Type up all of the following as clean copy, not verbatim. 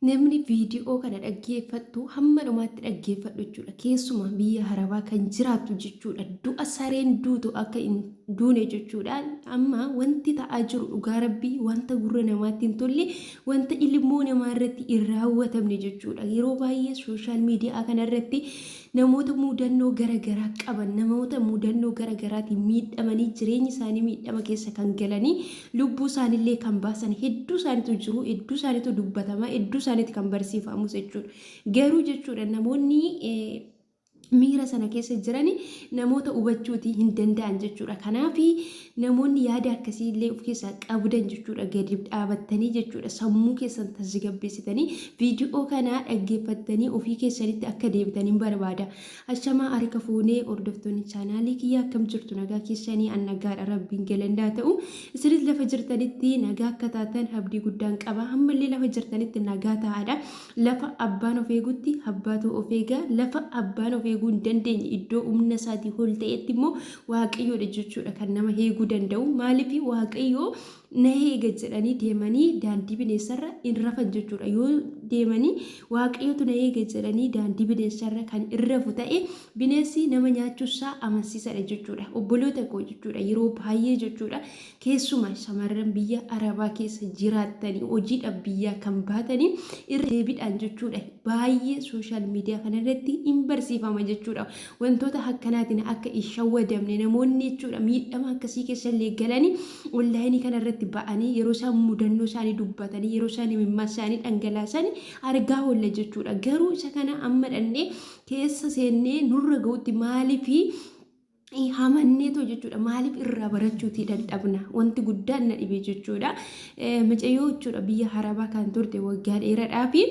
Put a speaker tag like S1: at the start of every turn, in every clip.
S1: Namni viidiyoo kana dhaggeeffattu hamma dhumaatti dhaggeeffadhu jechuudha. Keessumaa biyya Arabaa kan jiraattu jechuudha. Du'a sareen duutu akka hin duune jechuudha. Amma wanti ta'aa jiru dhugaa rabbii wanta gurra namaatti hin tolle wanta ilmoo namaa irratti hin raawwatamne jechuudha. Yeroo baay'ee sooshaal miidiyaa kana irratti namoota muudannoo gara garaa qaban, namoota muudannoo gara garaatiin miidhamanii jireenya isaanii miidhama keessa kan galanii lubbuu isaaniillee kan baasan hedduu isaaniitu jiru, hedduu isaaniitu dubbatama, hedduu isaaniitti kan barsiifamus jechuudha. Garuu jechuudha namoonni miira sana keessa jirani namoota hubachuutii hin danda'an jechuudha. Kanaaf namoonni yaada akkasii illee of keessaa qabdan jechuudha gadi dhaabattanii jechuudha sammuu keessan tasgabbeessitanii viidiyoo kana dhaggeeffattanii ofii keessanitti akka deebitan hin barbaada. Ashamaa harka fuunee hordoftoonni chaanaalii kiyyaa akkam jirtu nagaa keessanii an nagaadha rabbiin galandaa ta'u isinis lafa jirtanitti nagaa akka taatan abdii guddaan qaba ammallee lafa jirtanitti nagaa ta'aadha. Lafa abbaan of eegutti abbaatu of eega lafa abbaan of eeguu hin dandeenye iddoo humna isaatii ol ta'etti immoo waaqayyoodha jechuudha kan nama eeguu danda'u maaliif waaqayyoo na eega jedhanii deemanii daandii bineensarra hin rafan jechuudha. Yoo deemanii waaqayyotu na eega jedhanii daandii bineensarra kan hin rafu ta'e bineensi nama nyaachuusaa amansiisadha jechuudha. Obboloota koo jechuudha yeroo baay'ee jechuudha keessumaa shamarran biyya Arabaa keessa jiraattanii hojiidhaaf biyyaa kan baatanii irra deebiidhaan jechuudha baay'ee sooshaal miidiyaa kanarratti hin barsiifama jechuudha. Wantoota akkanaatiin akka hin shawwadamne namoonni jechuudha miidhama akkasii keessa illee galanii onlaayinii kanarratti ba'anii yeroo isaan mudannoo isaanii dubbatanii yeroo isaan imimmaan isaanii dhangalaasan argaa oolla jechuudha. Garuu isa kana amma dhannee keessa seennee nurra ga'utti maaliif hamanneetoo jechuudha maaliif irraa barachuutii dadhabna wanti guddaan na dhibe jechuudha. Mucayyoo jechuudha biyya Arabaa kan turte waggaa dheeraadhaafi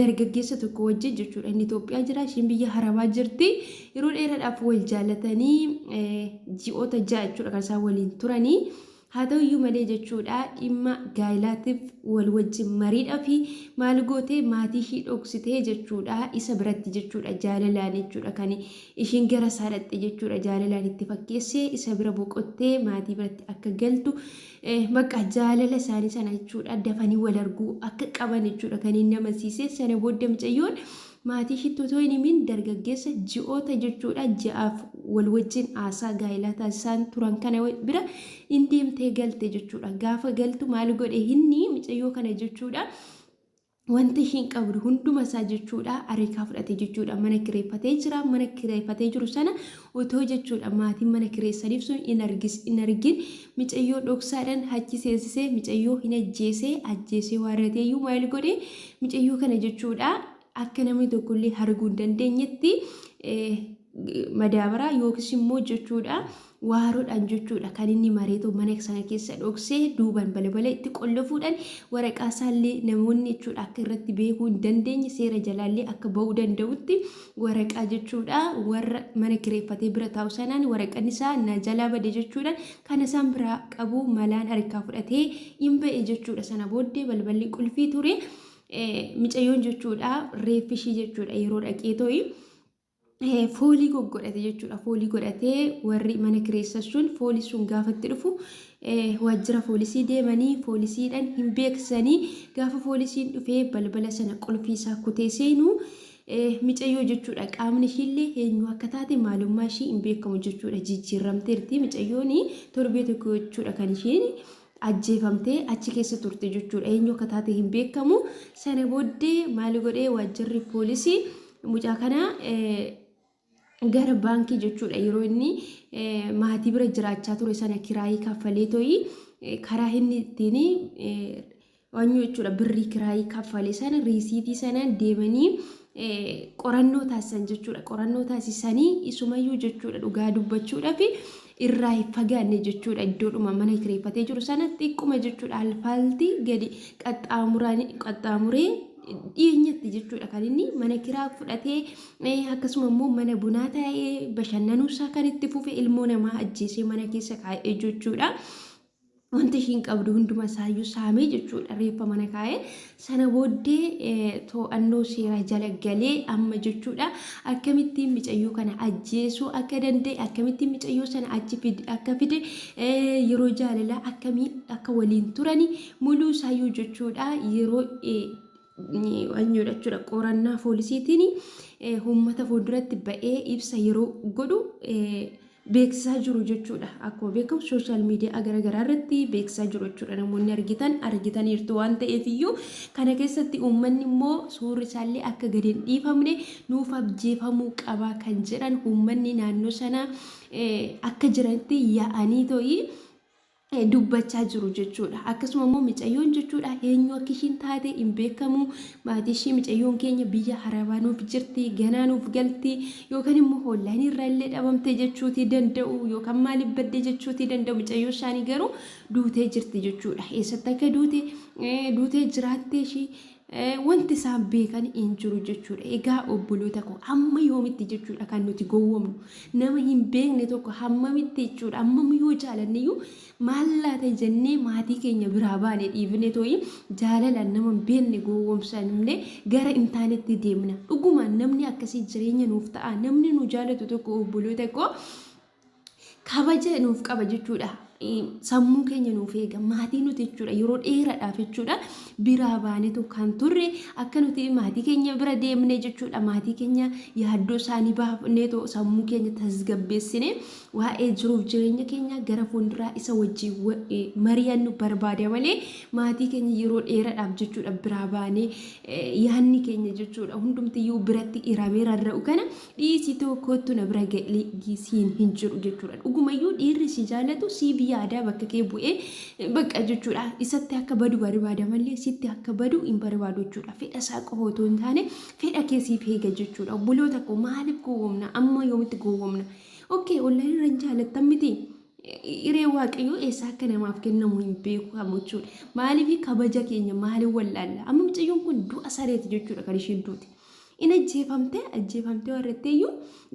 S1: dargaggeessa tokko wajjin jechuudha. Inni Itoophiyaa jira, isheen biyya Arabaa jirti. Yeroo dheeraadhaaf wal jaalatanii ji'oota 6 jechuudha kan isaan waliin turanii. Haa ta'u iyyuu malee jechuudha dhimma gaa'ilaatiif wal wajjin mariidhaaf maal goote maatii ishii dhoksitee jechuudha isa biratti jechuudha jaalalaan jechuudha kan ishiin gara isaa dhaqxe jechuudha jaalalaan itti fakkeessee isa bira boqottee maatii biratti akka galtu Bakka jaalala isaanii sana jechuudha dafanii wal arguu akka qaban jechuudha kan inni amansiise. Sana booda mucayyoon maatii ishiitti otoo hin himin dargaggeessa ji'oota jechuudha ji'aaf wal wajjin haasaa gaa'elaa taasisaan turan kana bira in deemtee galte jechuudha. Gaafa galtu maal godhe inni mucayyoo kana jechuudha. Wanta ishiin qabdu hunduma isaa jechuudha areekaa fudhate jechuudha mana kireeffatee jira mana kireeffatee jiru sana otoo jechuudha maatiin mana kireessaniif sun hin argis hin argin micayyoo dhoksaadhaan achi seensisee micayyoo hin ajjeesee ajjeesee waarratee iyyuu maal godhe micayyoo kana jechuudha akka namni tokkollee arguu hin dandeenyetti madaabaraa yookiis immoo jechuudha waaroodhaan jechuudha kan inni mareetoo mana sana keessa dhoksee duuban balbala itti qollofuudhaan waraqaa isaallee namoonni jechuudha akka irratti beekuu hin dandeenye seera jalaallee akka ba'uu danda'utti waraqaa jechuudha warra mana kireeffatee bira taa'u sanaan waraqaan isaa na jalaa bade jechuudhaan kan isaan biraa qabu malaan harkaa fudhatee hin ba'e jechuudha sana booddee balballi qulfii ture micayyoon jechuudha reeffishii jechuudha yeroo dhaqee to'i. Foolii goggodhate jechuudha. Foolii godhatee warri mana kireessan sun foolii sun gaafa itti dhufu waajjira foolisii deemanii foolisiidhaan hin beeksisanii gaafa foolisiin dhufee balbala sana qulfii isaa kutee seenu micayyoo jechuudha. Qaamni ishiillee eenyu akka taate maalummaa ishii hin beekamu jechuudha. Jijjiirramteerti micayyoon torbee tokko jechuudha kan isheen ajjeefamtee achi keessa turte jechuudha. Eenyu akka taate hin beekamu. Sana booddee maal godhee waajjirri poolisii mucaa kana gara baankii jechuudha yeroo inni maatii bira jiraachaa ture sana kiraayii kaffalee to'ii karaa inni ittiin waanyuu jechuudha birrii kiraayii kaffale sana riisiitii sana deemanii qorannoo taasisan jechuudha. Qorannoo taasisanii isumayyuu jechuudha dhugaa dubbachuudhaaf irraa hin fagaanne jechuudha. Iddoodhuma mana kireeffatee jiru sana xiqquma jechuudha alfaaltii gadi qaxxaamuree dhiyeenyatti jechuudha kan inni mana kiraa fudhatee akkasuma immoo mana bunaa taa'ee bashannanuusaa kan itti fufe ilmoo namaa ajjeesee mana keessa kaa'ee jechuudha. Wanta ishiin qabdu hunduma isaayyuu saamee jechuudha reeffa mana kaa'ee sana booddee to'annoo seeraa jala galee amma jechuudha akkamittiin micayyoo kana ajjeesuu akka danda'e akkamittiin micayyoo sana achi akka fide yeroo jaalalaa akkamii akka waliin turani muluu isaayyuu jechuudha yeroo eenyudha jechuudha qorannaa poolisiitiin uummata fuulduratti ba'ee ibsa yeroo godhu beeksisaa jiru jechuudha. Akkuma beekamu sooshaal miidiyaa garaagaraa irratti beeksisaa jiru jechuudha. Namoonni argitan argitaniirtu waan ta'eef iyyuu kana keessatti uummanni immoo suurri isaallee akka gadi hin dhiifamne nuuf ajjeefamuu qaba kan jedhan uummanni naannoo sanaa akka jiranitti yaa'anii to'ii dubbachaa jiru jechuudha. Akkasuma immoo micayyoon jechuudha eenyu akka ishiin taate hin beekamu. Maatii ishii micayyoon keenya biyya harabaa nuuf jirti, ganaa nuuf galti yookaan immoo hoollaan irraa illee dhabamte jechuutii danda'u yookaan maaliif badde jechuutii danda'u micayyoo isaanii garuu duutee jirti jechuudha. Eessatti akka duute duutee jiraattee ishii Wanti isaan beekan hin jiru jechuudha. Egaa obboloota koo hamma yoomitti jechuudha kan nuti gowwomnu. Nama hin beekne tokko hammamitti jechuudha hammam yoo jaalanne iyyuu maal laata jennee maatii keenya biraa baane dhiifne tooyi jaalalaan nama hin beekne gowwomsamne gara hin taanetti deemna. Dhugumaan namni akkasii jireenya nuuf ta'a. Namni nu jaalatu tokko obboloota koo kabaja nuuf qaba jechuudha. Sammuu keenya nuuf eega. Maatii nuti jechuudha yeroo dheeraadhaaf jechuudha biraa baanetu kan turre akka nuti maatii keenya bira deemne jechuudha maatii keenya yaaddoo isaanii baafneetu sammuu keenya tasgabbeessine waa'ee jiruuf jireenya keenya gara fuulduraa isa wajjin mari'annu barbaada malee maatii keenya yeroo dheeraadhaaf jechuudha biraa baanee yaanni keenya jechuudha hundumtiyyuu biratti hiramee rarra'u kana Dhiisi too koottu na bira ga'i siin hin jedhu jechuudha. Dhugumayyuu dhiirri si jaalatu siif yaadaa bakka kee bu'ee bakka jechuudha. Isatti akka badu barbaada malee sitti akka badu hin barbaadu jechuudha. Fedha isaa qofa otoo hin taane fedha kee siif eega jechuudha. Obboloota koo maaliif gowwoomna? Amma yoomitti gowwoomna? Okay, online irra hin jaalattan miti. Hiree waaqayyoo eessaa akka namaaf kennamu hin beekamu jechuudha. Maaliif kabaja keenya maaliif wallaalla? Amma mucayyoon kun du'a sareeti jechuudha kan ishiin duute. In ajjeefamte ajjeefamtee warratteeyyuu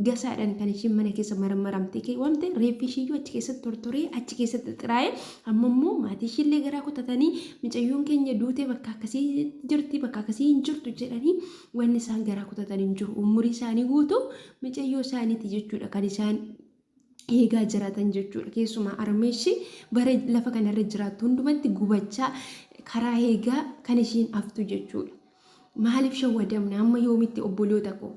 S1: gasaadhaan kan ishiin mana keessa marmaramte keewwamte reeffi ishiiyyuu achi keessatti tortoree achi keessatti xiraa'ee amma immoo maatii ishiillee garaa kutatanii mucayyoon keenya duutee bakka akkasii jirti bakka akkasii hin jirtu jedhanii wanni isaan garaa kutatan hin jiru. Umurii isaanii guutuu mucayyoo isaaniiti jechuudha kan isaan eegaa jiraatan jechuudha. Keessumaa harmee ishii bara lafa kanarra jiraattu hundumatti gubachaa karaa eegaa kan ishiin haftu jechuudha. Maaliif shawwadamna amma yoomitti obboloota koo?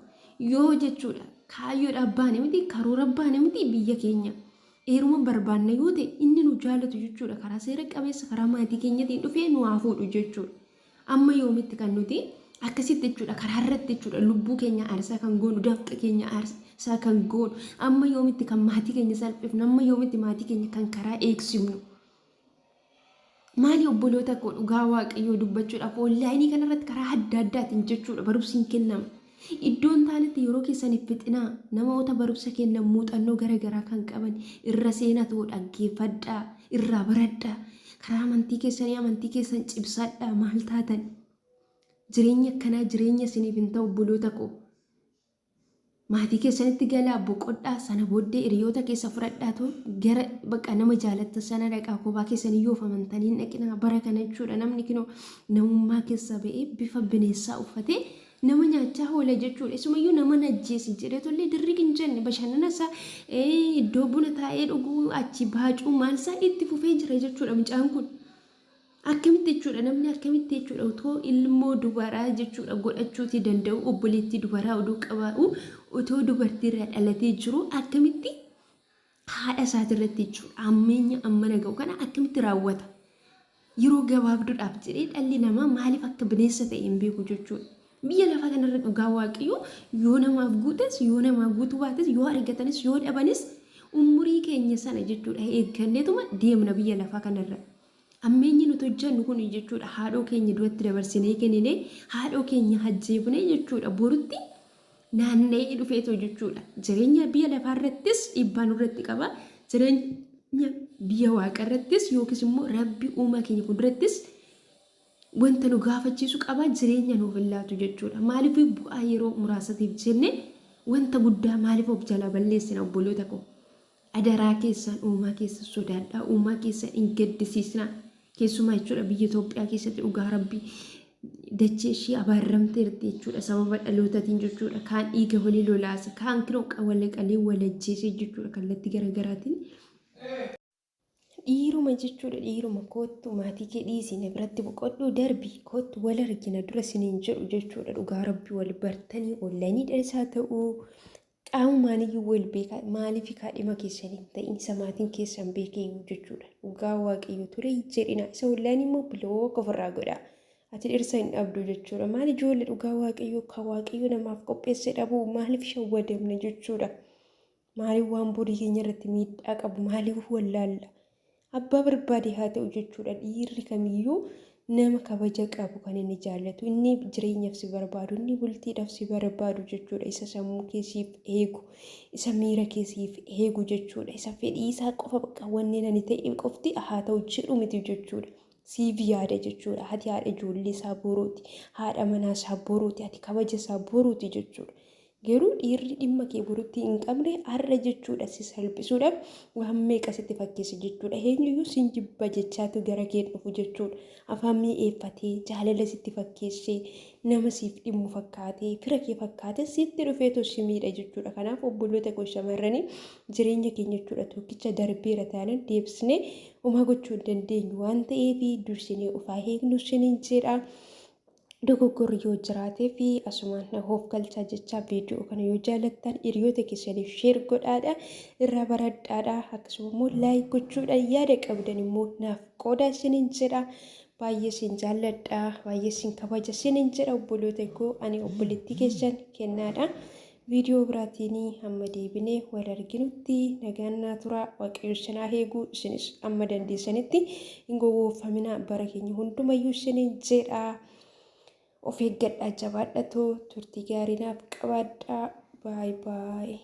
S1: Yoo jechuudha kaayyoodhaaf baane miti karoora baane miti biyya keenya. Heeruma barbaanna yoo ta'e inni nu jaalatu jechuudha karaa seera qabeessa karaa maatii keenyatiin dhufee nu haa fuudhu jechuudha. Amma yoomitti kan nuti akkasitti jechuudha karaa irratti jechuudha lubbuu keenya aarsaa kan goonu dafqa keenya aarsaa kan goonu amma yoomitti kan maatii keenya salphifnu amma yoomitti maatii keenya kan karaa eegsifnu. Maali obboloota koo dhugaa waaqayyoo dubbachuudhaaf onlaayinii kanarratti karaa adda addaatiin jechuudha barumsi hin kennama. Iddoon taanetti yeroo keessaniif fixinaa namoota barumsa kennan muuxannoo gara garaa kan qaban irra seenatoo dhaggeeffadhaa irraa baradhaa karaa amantii keessanii amantii keessan cibsadhaa maal taatan jireenya akkanaa jireenya isiniif hin ta'u obboloota koo. Maatii keessanitti galaa boqodhaa sana booddee hiriyoota keessa fudhadhaatu gara bakka nama jaalattan sana dhaqaa kophaa keessanii yoo amantanii hin dhaqinaa bara kana jechuudha namni kinoo namummaa keessaa ba'ee bifa bineessaa uffatee nama nyaachaa oola jechuudha isumayyuu nama najjeesi jedhee tollee dirriq hin jenne bashannana isaa iddoo buna taa'ee dhuguu achi baacuu maal isaa itti fufee jira jechuudha mucaan kun. Akkamitti jechuudha namni akkamitti jechuudha utoo ilmoo dubaraa jechuudha godhachuuti danda'u obboleettii dubaraa oduu qabaa'u utoo dubartiirraa dhalatee jiru akkamitti haadha isaatirratti jechuudha hammeenya ammana ga'u kana akkamitti raawwata yeroo gabaabduudhaaf jedhee dhalli namaa maaliif akka bineensa ta'e hin beeku jechuudha. Biyya lafaa kanarra dhugaa waaqayyoo yoo namaaf guutes yoo namaa guutuu baates yoo argatanis yoo dhabanis umurii keenya sana jechuudha eegganneetuma deemna biyya lafaa kanarra. Hammeenyi nuti hojjannu kun jechuudha haadhoo keenya du'atti dabarsinee kenninee haadhoo keenya ajjeefnee jechuudha borutti naanna'ee dhufeetoo jechuudha. Jireenya biyya lafaa irrattis dhiibbaa nurratti qaba. Jireenya biyya waaqa irrattis yookiis immoo rabbi uumaa keenya fuuldurattis wanta nu gaafachiisu qaba jireenya nuuf hin laatu jechuudha. Maaliif bu'aa yeroo muraasatiif jennee wanta guddaa maaliif of jalaa balleessina obboloota koo? Adaraa keessan uumaa keessan sodaadhaa, uumaa keessan hin gaddisiisnaa. Keessumaa jechuudha biyya Itoophiyaa keessatti dhugaa rabbii dachee ishii abaarramteerti jechuudha sababa dhalootatiin jechuudha. Kaan dhiiga walii lolaasa, kaan kinoo wal qalee wal ajjeesee jechuudha kallattii garaagaraatiin. Dhiiruma jechuudha dhiiruma koottu maatii kee dhiisi na biratti boqodhuu darbi koottu wal argina dura siniin jedhu jechuudha dhugaa rabbi wal bartanii ollanii dhalisaa ta'uu qaamumaaniyyuu wal beekaa maaliif kaadhima keessan hin ta'in isa maatiin keessan beekeyyuu jechuudha dhugaa waaqayyo ture jedhina isa ollaan immoo bilooka ofirraa godhaa ati dhirsa hin dhabdu jechuudha maal ijoollee dhugaa waaqayyo kan waaqayyo namaaf qopheesse dhabuu maaliif shawwadamne jechuudha. Maaliif waan borii keenya irratti miidhaa qabu maaliif wallaalla? Abbaa barbaade haa ta'u jechuudha. Dhiirri kamiyyuu nama kabaja qabu kan inni jaallatu, inni jireenyaaf si barbaadu, inni bultiidhaaf si barbaadu jechuudha. Isa sammuu kee siif eegu, isa miira kee siif eegu jechuudha. Isa fedhii isaa qofa bakka wanni ani ta'e qofti haa ta'u jedhu miti jechuudha. Siif yaada jechuudha. Ati haadha ijoollee isaa boruuti, haadha manaa isaa boruuti, ati kabaja isaa boruuti jechuudha. Garuu dhiirri dhimma kee borutti hin qabne har'a jechuudha si salphisuudhaaf waan meeqa sitti fakkeessa jechuudha. Eenyuyyuu sin jibba jechaatu gara kee dhufu jechuudha. Afaan mi'eeffatee jaalala sitti fakkeessee nama siif dhimmu fakkaatee fira kee fakkaatee sitti dhufeetu si miidha jechuudha. Kanaaf obboloota koo shamarranii jireenya keenya jechuudha tokkicha darbeera taanaan deebisnee homaa gochuu hin dandeenyu waan ta'eef dursinee ofaa eegnu isiniin jedha. Dogoggorri yoo jiraatee fi asumaan na hoofgalchaa jechaa viidiyoo kana yoo jaalattan hiriyoota keessaniif sheer godhaadha irraa baradhaadha akkasuma immoo laayik gochuudhaan yaada qabdan immoo naaf qoodaa isiniin jedha baay'ee isin jaalladha baay'ee isin kabaja isiniin jedha obboloota koo ani obboleettii keessan kennaadha. Viidiyoo biraatiin hamma deebinee wal arginutti nagaan naa turaa waaqayyo isin haa eegu isinis amma dandeessanitti hin gowwooffaminaa bara keenya hundumayyuu isiniin jedha. Of eeggadhaa jabaadhatoo turtii gaarii naaf qabaadhaa. Baay baay.